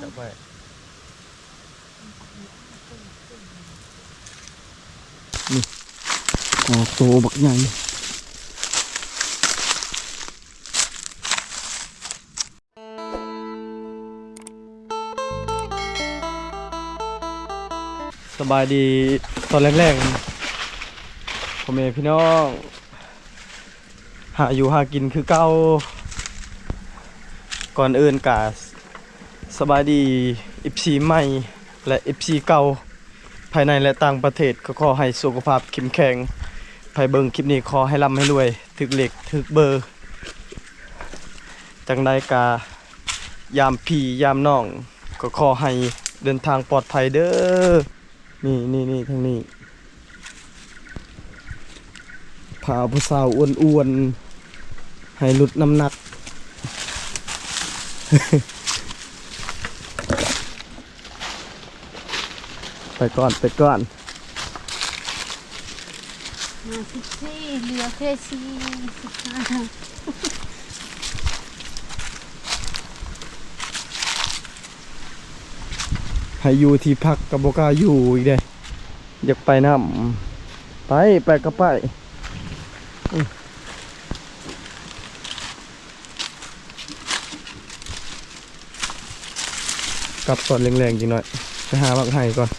ຈັບໄວ້ ນີ້ ໂອ້ ໂຕບັກໃຫຍ່. ສະບາຍດີຕອນແລງໆ ພໍ່ແມ່ພີ່ນ້ອງ ຫາຢູ່ຫາກິນຄືເກົ່າ. ກ່ອນອື່ນກະສະບາຍດີ ເອັຟຊີ ໃໝ່ ແລະ ເອັຟຊີ ເກົ່າ ພາຍໃນ ແລະ ຕ່າງປະເທດ ກໍຂໍໃຫ້ສຸຂະພາບເຂັ້ມແຂງ. ໃຜເບິ່ງຄລິບນີ້ຂໍໃຫ້ລ່ຳໃຫ້ລວຍ ຖືກເລກຖືກເບີ. ຈັ່ງໃດກະ ຍາມພີ່ຍາມນ້ອງ ກໍຂໍໃຫ້ເດີນທາງປອດໄພເດີ. ນີ້ ນີ້ ນີ້ ທາງນີ້ ພາຜູ້ສາວອ້ວນໆ ໃຫ້ຫຼຸດນ້ຳໜັກ. ໄປກ່ອນ ໄປກ່ອນ. ມາສິບສີ່ ເຫຼືອແຄ່ສີ່ ສິບຫ້າ. ໃຫ້ຢູ່ທີ່ພັກກໍບໍ່ກ້າຢູ່ອີກເດ້ ຢາກໄປນຳ. ໄປ ໄປກໍໄປ. ກັບຕອນແລງໆ ຈັກໜ້ອຍ ໄປຫາໝາກໄຮ່ກ່ອນ.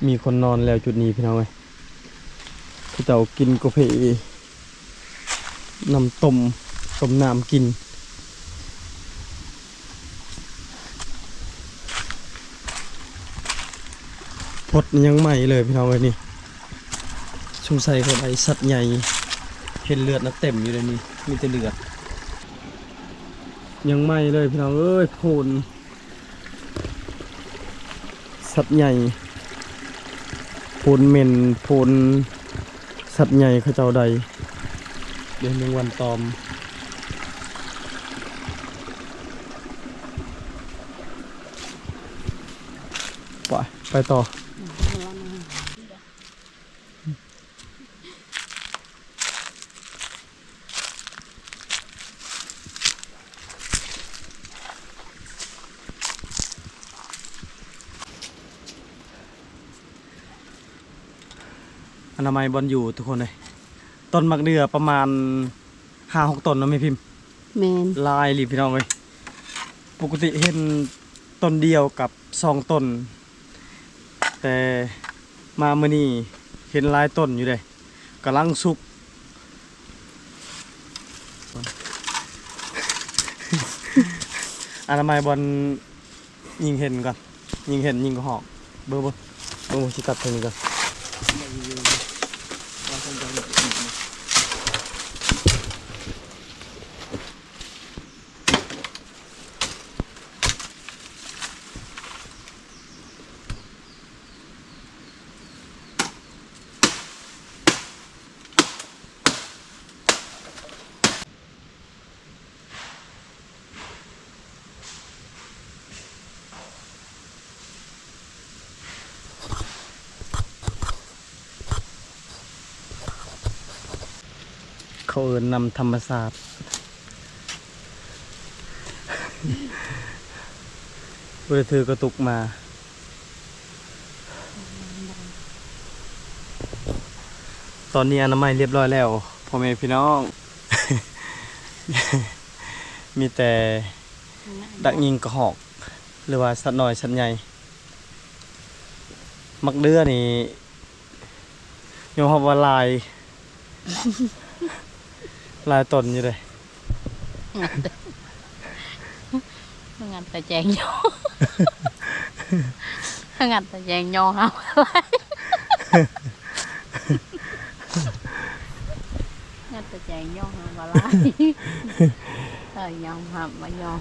ມີຄົນນອນແລ້ວຈຸດນີ້ ພີ່ນ້ອງເອີຍ. ເຂົາເຈົ້າກິນກາເຟ ນ້ຳຕົ້ມ ຕົ້ມນ້ຳກິນ. ພົດຍັງໃໝ່ເລີຍ ພີ່ນ້ອງເອີຍນີ້. ສົງໄສເຂົາໄດ້ສັດໃຫຍ່ ເຫັນເລືອດນະເຕັມຢູ່ເດນີ້ ມີແຕ່ເລືອດ. ຍັງໃໝ່ເລີຍ ພີ່ນ້ອງເອີຍ ໂພນ ສັດໃຫຍ່ ໂພນເໝັນ ໂພນສັດໃຫຍ່ເຂົາເຈົ້າໄດ້ ເດ້ ແມງວັນຕອມ. ໄປ ໄປຕໍ່. ອະນາໄມບ່ອນຢູ່ທຸກຄົນເອີຍ. ຕົ້ນໝາກເດື່ອປະມານຫ້າຫົກຕົ້ນເນາະແມ່ພິມ. ແມ່ນ. ຫຼາຍອີ່ຫຼີພີ່ນ້ອງເອີຍ. ປົກກະຕິເຫັນຕົ້ນດຽວກັບສອງຕົ້ນ. ແຕ່ມາມື້ນີ້ເຫັນຫຼາຍຕົ້ນຢູ່ເດ້ ກຳລັງສຸກ. ອະນາໄມບ່ອນຍິງເຫັນກ່ອນ ຍິງເຫັນຍິງກະຮອກ. ເບິ່ງ ເບິ່ງ ເບິ່ງ ຊິຕັດທາງນີ້ກ່ອນ. ເ ເອີ້ນນຳທຳມະຊາດ. ບໍ່ໄດ້ຖືກະຕຸກມາ. ຕອນນີ້ອະນາໄມຮຽບຮ້ອຍແລ້ວ ພໍ່ແມ່ພີ່ນ້ອງ. ມີແຕ່ດັກຍິງກະຮອກ ຫຼືວ່າສັດນ້ອຍສັດໃຫຍ່. ໝາກເດືອນີ້ ຍອມຮັບວ່າຫຼາຍ ຫຼາຍຕົນຢູ່ເດ້. ງັດແຕ່ແຈງຍໍ ງັດແຕ່ແຈງຍໍຫາວ່າຫຼາຍ ງັດແຕ່ແຈງຍໍຫາວ່າຫຼາຍ. ເອີ ຍອມຮັບວ່າຍໍ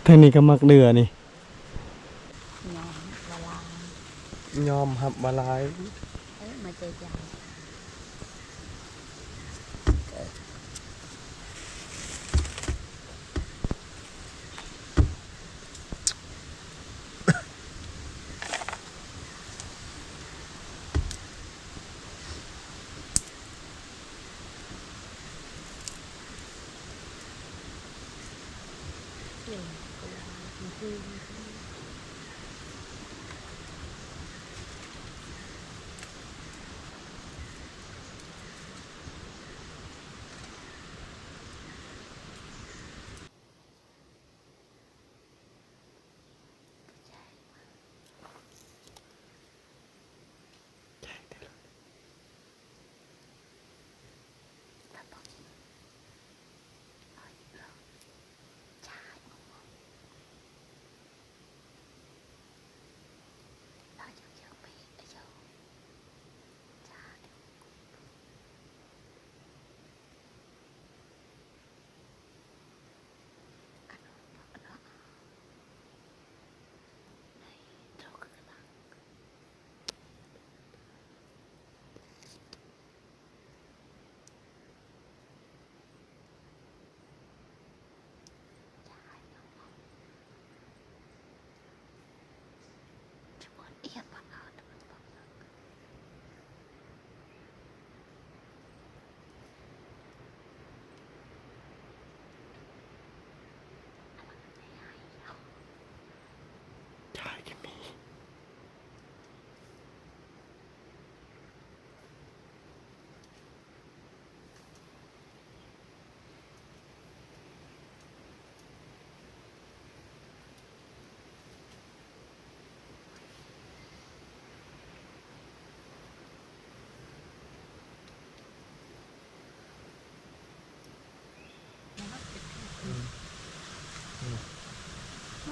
ທາງນີ້ກໍໝາກເດືອນີ້ ຍອມຮັບວ່າຫຼາຍ ຍອມຮັບວ່າຫຼາຍ. ເອີ ມາເຈີກັນ. ອືມ ອືມ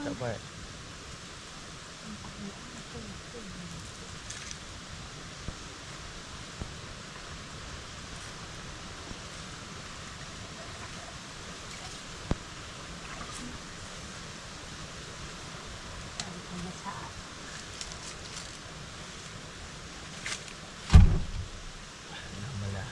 ຈັບໄວ້. ທຳມະຊາດ. ທຳມະດາ.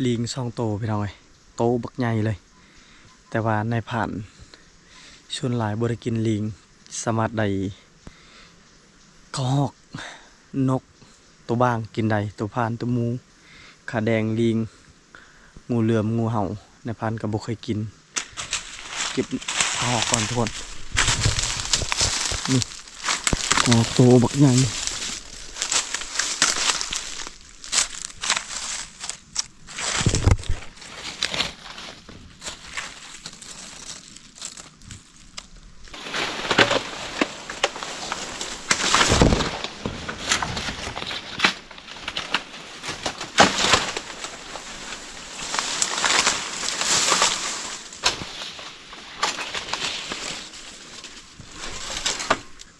ລີງສອງໂຕພີ່ນ້ອງເອີຍ ໂຕບັກໃຫຍ່ເລີຍ ແຕ່ວ່ານາຍພານ ສ່ວນຫຼາຍບໍ່ໄດ້ກິນລີງ ສາມາດໄດ້ເຂົ້າຮອກ ນົກ ໂຕບ້າງກິນໄດ້ ໂຕພານ ໂຕໝູ ຂາແດງ ລີງ ງູເຫຼືອມ ງູເຫົ່າ ນາຍພານກໍບໍ່ເຄີຍກິນ. ເກັບເຂົ້າຮອກກ່ອນທຸກຄົນ. ນີ້ ຮອກໂຕບັກໃຫຍ່.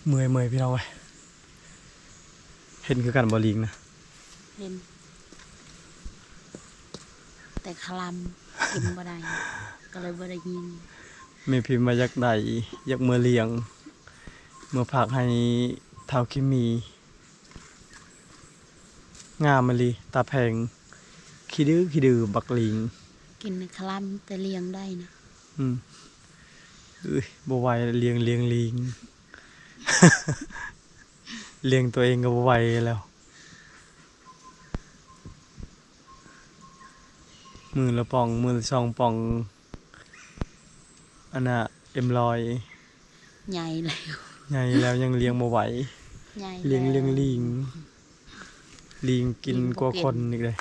ເມື່ອຍໆ ພີ່ນ້ອງເອີຍ. ເຫັນຄືກັນບໍ່ ລີງນະ? ເຫັນ ແຕ່ຄະລຳກິນບໍ່ໄດ້ ກໍເລີຍບໍ່ໄດ້ຍິງ. ແມ່ພິມວ່າຢາກໄດ້ ຢາກເມືອລ້ຽງ ເມືອຝາກໃຫ້ທ້າວຄິມມີ. ງາມອີ່ຫຼີ ຕາແພງ ຂີ້ດື້ ຂີ້ດື້ ບັກລີງ. ກິນຄະລຳແຕ່ລ້ຽງໄດ້ນະ. ອືມ ເອີຍ ບໍ່ໄຫວ ລ້ຽງ ລ້ຽງລີງ. ລ້ຽງຕົວເອງກໍບໍ່ໄຫວແລ້ວ. ມື້ລະປ່ອງ ມື້ລະສອງປ່ອງ ອັນນ່າ ເອັມຮ້ອຍ ໃຫຍ່ແລ້ວ ໃຫຍ່ແລ້ວຍັງລ້ຽງບໍ່ໄຫວ. ໃຫຍ່ ລ້ຽງ ລ້ຽງ ແລ້ວ ລີງ ລີງກິນ ກິນ ກວ່າຄົນອີກເດ້.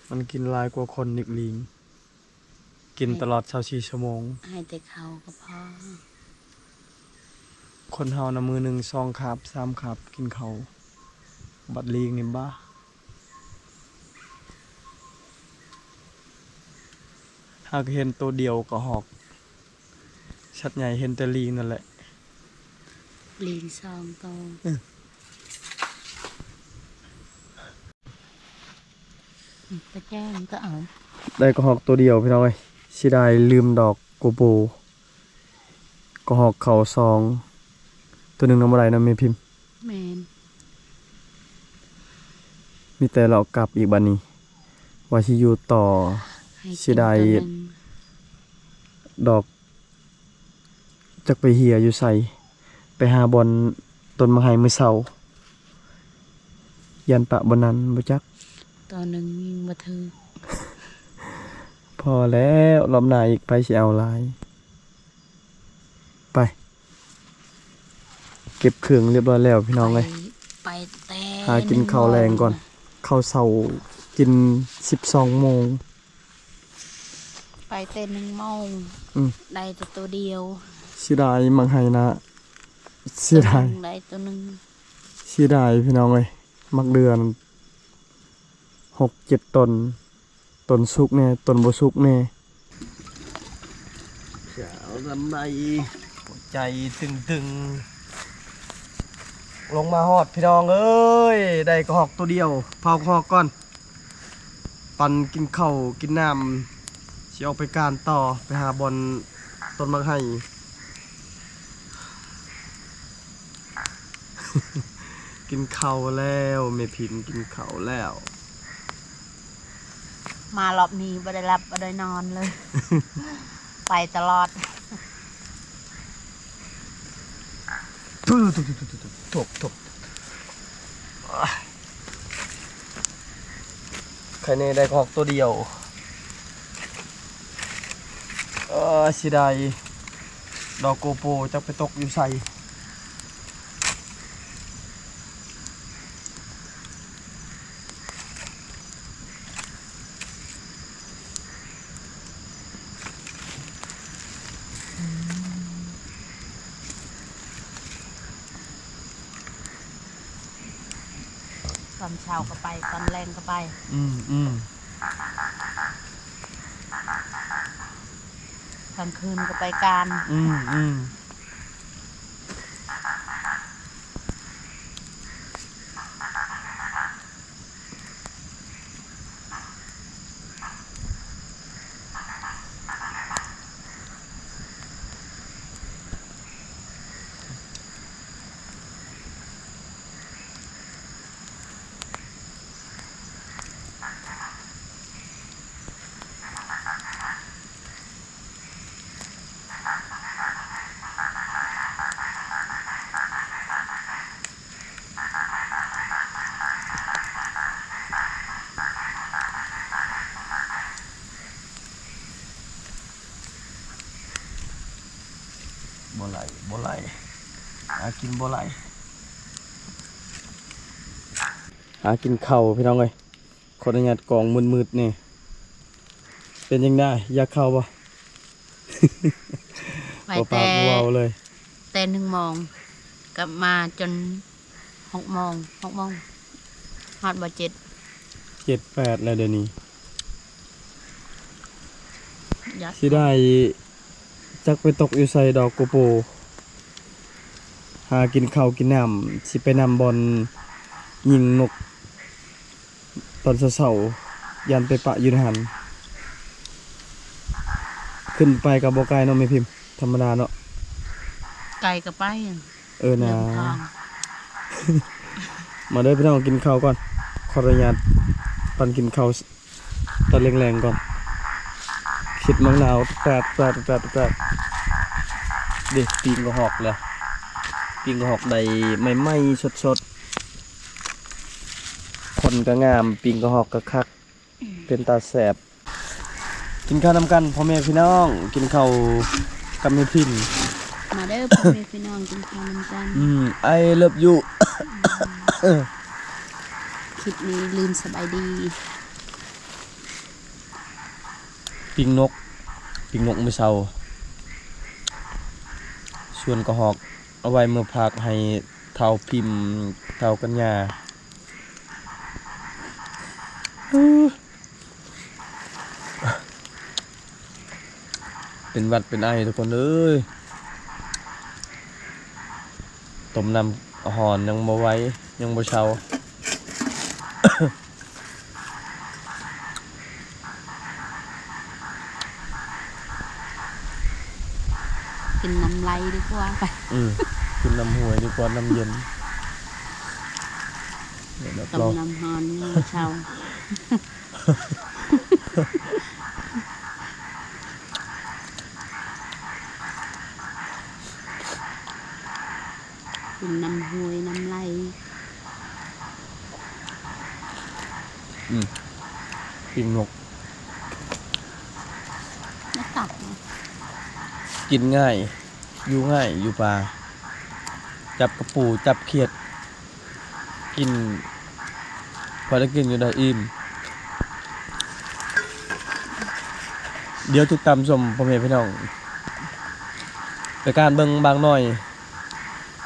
ມັນກິນຫຼາຍກວ່າຄົນອີກ ລີງ. ກິນຕະຫຼອດຊາວສີ່ຊົ່ວໂມງ ໃຫ້ແຕ່ເຂົ້າກໍພໍ. ຄົນເຮົານະ ມື້ໜຶ່ງສອງຄາບສາມຄາບກິນເຂົ້າ ບັດລີງນີ້ບ້າ. ຫາກເຫັນໂຕດຽວກໍຮອກ ສັດໃຫຍ່ເຫັນແຕ່ລີງນັ້ນແຫຼະ. ລີງສອງໂຕ ເອີ. ອືມ ປະແຈ້ມກໍເອົາ ໄດ້ກະຮອກໂຕດຽວພີ່ນ້ອງເອີຍ. ເສຍດາຍລືມດອກໂກໂປ ກະຮອກເຂົ້າຊອງ ໂຕໜຶ່ງນຳບໍ່ໄດ້ນຳແມ່ພິມ. ແມ່ນ ມີແຕ່ເລາະກັບອີກບາດນີ້ ວ່າຊິຢູ່ຕໍ່. ໃຫ້ ເສຍດາຍ ໂຕໜຶ່ງ ດອກ ຈັກໄປເຮ່ຍຢູ່ໃສ ໄປຫາບ່ອນຕົ້ນໝາກໄຮມື້ເຊົ້າ ຢ້ານປະບ່ອນນັ້ນບໍ່ຈັກ. ໂຕໜຶ່ງຍິງບໍ່ຖືກ. ພໍແລ້ວ ລອບໜ້າອີກ ໃຜຊິເອົາຫຼາຍ. ໄປ ເກັບເຄື່ອງລຽບຮ້ອຍແລ້ວພີ່ນ້ອງເອີຍ. ໄປ ໄປແຕ່ ຫາກິນເຂົ້າແລງກ່ອນ ໜຶ່ງໂມງ ເຂົ້າເຊົ້າກິນສິບສອງໂມງ. ໄປແຕ່ໜຶ່ງໂມງ ອືມ ໄດ້ແຕ່ໂຕດຽວ. ເສຍດາຍໝາກໄຮນະ ເສຍດາຍ ໂຕໜຶ່ງໄດ້ໂຕໜຶ່ງ. ເສຍດາຍພີ່ນ້ອງເອີຍ ໝາກເດືອນ ຫົກເຈັດຕົ້ນ ຕົ້ນສຸກແດ່ ຕົ້ນບໍ່ສຸກແດ່. ສາວລຳໄລ ຫົວໃຈຕຶງໆ ລົງມາຮອດພີ່ນ້ອງເອີຍ ໄດ້ກະຮອກໂຕດຽວ ເຜົາກະຮອກກ່ອນ ປັນກິນເຂົ້າກິນນ້ຳ ຊິອອກໄປການຕໍ່ ໄປຫາບ່ອນຕົ້ນໝາກໄຮ. ກິນເຂົ້າແລ້ວ ແມ່ພິມກິນເຂົ້າແລ້ວ. ມາລອບນີ້ບໍ່ໄດ້ຫຼັບບໍ່ໄດ້ນອນເລີຍ ໄປຕະຫຼອດ. ທຸບໆ ໄຄແນ່ໄດ້ກະຮອກໂຕດຽວ. ເອີ ເສຍດາຍ ດອກໂກໂປຈັກໄປຕົກຢູ່ໃສ. ຕອນເຊົ້າກໍໄປ ຕອນແລງກໍໄປ. ອືມ ອືມ. ກາງຄືນກໍໄປການ. ອືມ ອືມ. ເ ຫາກິນບໍ່ຫຼາຍ ຫາກິນເຂົ້າພີ່ນ້ອງເອີຍ. ຂໍອະນຸຍາດກ້ອງມືດໆແດ່. ເປັນຈັ່ງໃດ ຢາກເຂົ້າບໍ່? ໄປ ບໍ່ປາກ ແຕ່ ບໍ່ເວົ້າເລີຍ ແຕ່ໜຶ່ງໂມງ ກັບມາຈົນຫົກໂມງ ຫົກໂມງ ຮອດບໍ່ ເຈັດ ເຈັດແປດແລ້ວດຽວນີ້. ຢາກ ຊິໄດ້ ຈັກໄປຕົກຢູ່ໃສດອກໂກໂປ ຫາກິນເຂົ້າກິນນ້ຳ ຊິໄປນຳບ່ອນຍິງນົກຕອນເຊົ້າໆ ຢ້ານໄປປະຢູ່ໃນຫັ້ນ. ຂຶ້ນໄປກໍບໍ່ໄກເນາະແມ່ພິມ ທຳມະດາເນາະ ໄກກໍໄປ. ເອີນາ ມາເດີພີ່ນ້ອງ ກິນເຂົ້າກ່ອນ ຂໍອະນຸຍາດປັນກິນເຂົ້າຕອນແລງໆກ່ອນ. ຄິດໝາກນາວແປດໆໆໆ ເດ້ ປີ້ງກະຮອກແລ້ວ ປີ້ງກະຮອກໄດ້ໃໝ່ໆສົດໆ ຄົນກະງາມ ປີ້ງກະຮອກກະຄັກ ເປັນຕາແຊບ. ກິນເຂົ້ານຳກັນພໍ່ແມ່ພີ່ນ້ອງ ກິນເຂົ້າກັບແມ່ພິມ ມາເດີພໍ່ແມ່ພີ່ນ້ອງ ກິນເຂົ້ານຳກັນ. ອືມ I love you. ຄລິບນີ້ລືມສະບາຍດີ. ປີ້ງນົກ ປີ້ງນົກມື້ເຊົ້າ ສ່ວນກະຮອກ ເອົາໄວ້ເມືອຝາກໃຫ້ທ້າວພິມ ທ້າວກັນຍາ. ເປັນຫວັດເປັນໄອທຸກຄົນເອີຍ ຕົ້ມນ້ຳຮ້ອນຍັງບໍ່ໄຫວ ຍັງບໍ່ເຊົາ. ກິນນ້ຳໄຫຼດີກວ່າໄປ ອືມ ກິນນ້ຳຫ້ວຍດີກວ່ານ້ຳເຢັນ. ຕົ້ມນ້ຳຮ້ອນຍັງບໍ່ເຊົາ. ກິນນ້ຳຫ້ວຍນ້ຳໄຫຼ. ອືມ ປີ້ງນົກ ແລ້ວຕັບເນາະ ກິນງ່າຍ ຢູ່ງ່າຍ ຢູ່ປ່າ ຈັບກະປູ ຈັບຂຽດ ກິນ ພໍໄດ້ກິນຢູ່ໄດ້ອີ່ມ. ດຽວຕິດຕາມຊົມພໍ່ແມ່ພີ່ນ້ອງ ໄປການເບິ່ງບາງໜ້ອຍ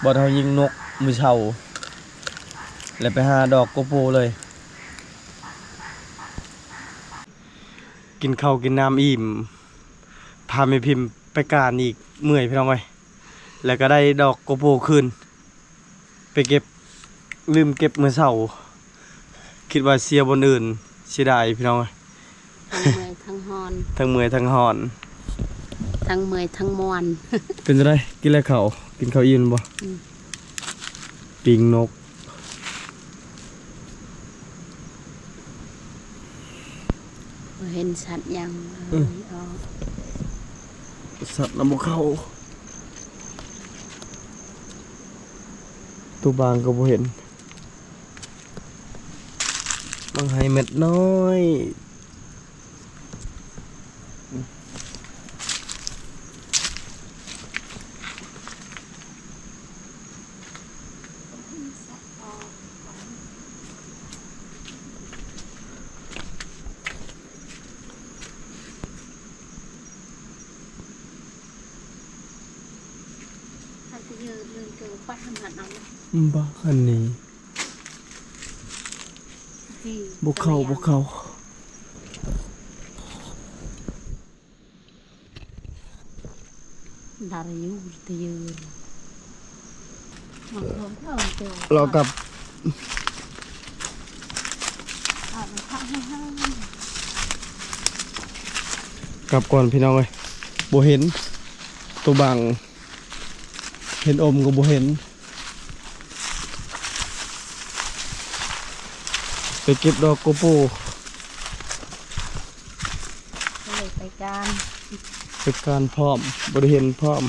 ບ່ອນເຮົາຍິງນົກມື້ເຊົ້າ ແລ້ວໄປຫາດອກໂກໂປເລີຍ. ກິນເຂົ້າກິນນ້ຳອີ່ມ ພາແມ່ພິມໄປການອີກ ເມື່ອຍພີ່ນ້ອງເອີຍ. ແລ້ວກໍໄດ້ດອກໂກໂປຄືນ ໄປເກັບ ລືມເກັບມື້ເຊົ້າ ຄິດວ່າເສຍບ່ອນອື່ນ ເສຍດາຍພີ່ນ້ອງເອີຍ. ທັງເມື່ອຍທັງຮ້ອນ ທັງເມື່ອຍທັງຮ້ອນ ທັງເມື່ອຍທັງມ່ວນ. ເປັນຈັ່ງໃດ ກິນແລ້ວເຂົ້າ ກິນເຂົ້າອີ່ມບໍ່? ອືມ ປີ້ງນົກ ບໍ່ເຫັນສັດຫຍັງ ອືມ ເອີຍ ອອກ ສັດນຳບໍ່ເຂົ້າ ໂຕບາງກໍບໍ່ເຫັນ ບັກໄຮເມັດນ້ອຍ. ບໍ່ ອັນນີ້ ບໍ່ເຂົ້າ ບໍ່ເຂົ້າ. ລາວກັບ ກັບກ່ອນພີ່ນ້ອງເອີຍ ບໍ່ເຫັນໂຕບັງ ເຫັນອົມກໍບໍ່ເຫັນ. ໄປເກັບດອກໂກໂປ ໄປການ ໄປການພ້ອມ ບໍ່ໄດ້ເຫັນພ້ອມ.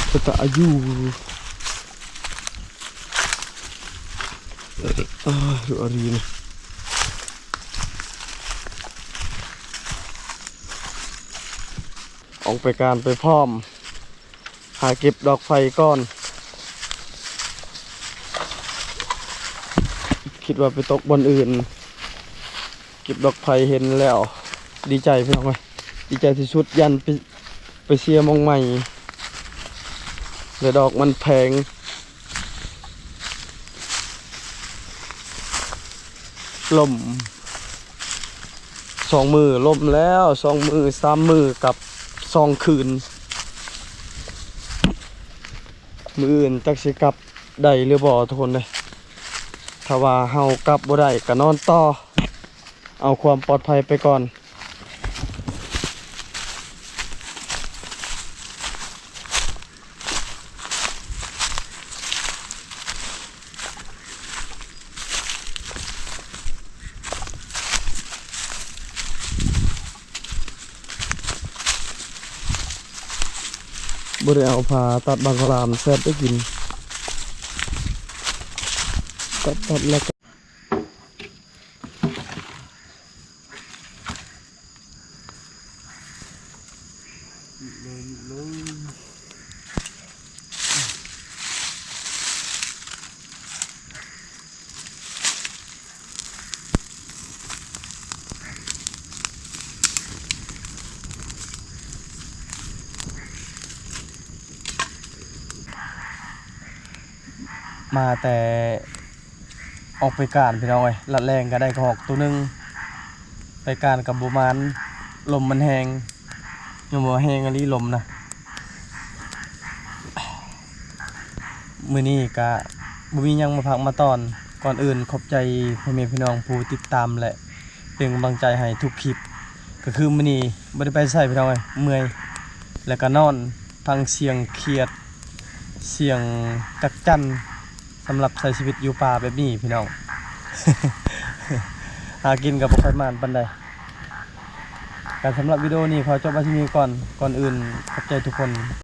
ເ ເປັນຕາອາຍຸ ເອີ ອາຣີນ ອອກໄປການໄປພ້ອມ ຫາເກັບດອກໄຟກ່ອນ ຄິດວ່າໄປຕົກບ່ອນອື່ນ ເກັບດອກໄຟເຫັນແລ້ວ ດີໃຈພີ່ນ້ອງເອີຍ ດີໃຈທີ່ສຸດ ຢ້ານໄປ ໄປເສຍໝ່ອງໃໝ່ ແລະ ດອກມັນແພງ ລົມ ສອງມື້ລົມແລ້ວ ສອງມື້ ສາມມື້ກັບສອງຄືນ ມື້ອື່ນຈັກຊິກັບໄດ້ຫຼືບໍ່ທຸກຄົນເດ້ ຖ້າວ່າເຮົາກັບບໍ່ໄດ້ກໍນອນຕໍ່ ເອົາຄວາມປອດໄພໄປກ່ອນ. ບໍ່ໄດ້ເອົາຜ້າຕັດບັກຂາມ ແຊບໄດ້ກິນ ຕັດ ຕັດແລ້ວກໍ ມາແຕ່ອອກໄປການພີ່ນ້ອງເອີຍ ລັດແລ່ງກໍໄດ້ກະຮອກໂຕໜຶ່ງ ໄປການກໍບໍ່ໝານ ລົມມັນແຮງ ຍັງບໍ່ແຮງອີ່ຫຼີລົມນະ. ມື້ນີ້ກະບໍ່ມີຫຍັງມາຝາກມາຕ້ອນ ກ່ອນອື່ນຂອບໃຈພໍ່ແມ່ພີ່ນ້ອງຜູ້ຕິດຕາມ ແລະ ເປັນກຳລັງໃຈໃຫ້ທຸກຄລິບ ກໍຄືມື້ນີ້ບໍ່ໄດ້ໄປໃສພີ່ນ້ອງເອີຍ ເມື່ອຍ ແລ້ວກໍນອນ ຟັງສຽງຂຽດ ສຽງຈັກຈັ່ນ ສຳລັບໃຊ້ຊີວິດຢູ່ປ່າແບບນີ້ພີ່ນ້ອງ ຫາກິນກໍບໍ່ຄ່ອຍໝານປານໃດ. ກໍສຳລັບວິດີໂອນີ້ຂໍຈົບໄວ້ເທົ່ານີ້ກ່ອນ ກ່ອນອື່ນຂອບໃຈທຸກຄົນ.